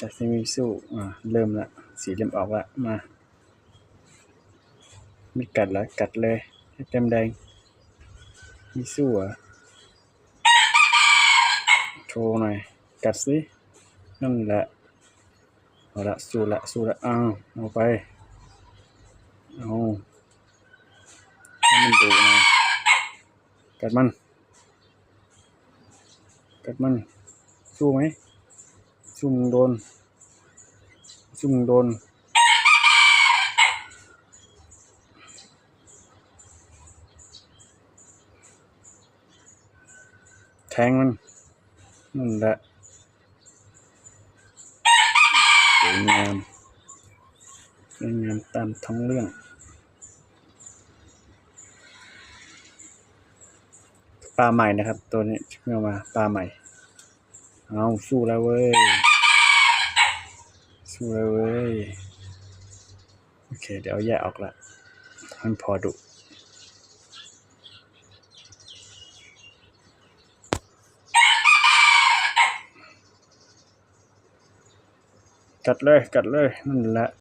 ຈາກທີ່ມີສູ້ ອ່າ ເລີ່ມລະ ສີເລີ່ມອອກລະ ມາ ມີກັດລະ ກັດເລີຍ ເຕັມແດງ ມີສູ້ ອ່າ ໂຊໜ່ອຍ ກັດຊິ ນັ້ນແຫຼະ ເອົາລະ ສູ້ລະ ສູ້ລະ ອ້າວ ເອົາໄປ ເອົາ ໃຫ້ມັນດຸນະ ກັດມັນ ກັດມັນ ສູ້ໄໝ? ສູ້ມຶງໂດນ ສູ້ມຶງໂດນ ແທງມັນ ນັ້ນແຫຼະ ສວຍງາມ ສວຍງາມຕາມທ້ອງເລື່ອງ. ປາໃໝ່ນະຄັບ ໂຕນີ້ເຂົ້າມາ ປາໃໝ່ ເອົາ ສູ້ແລ້ວເວີຍ ສູ້ແລ້ວເວີຍ. ໂອເຄ ດຽວເອົາແຍກອອກລະ ມັນພໍດຸ ກັດເລີຍ ກັດເລີຍ ນັ້ນແຫຼະ.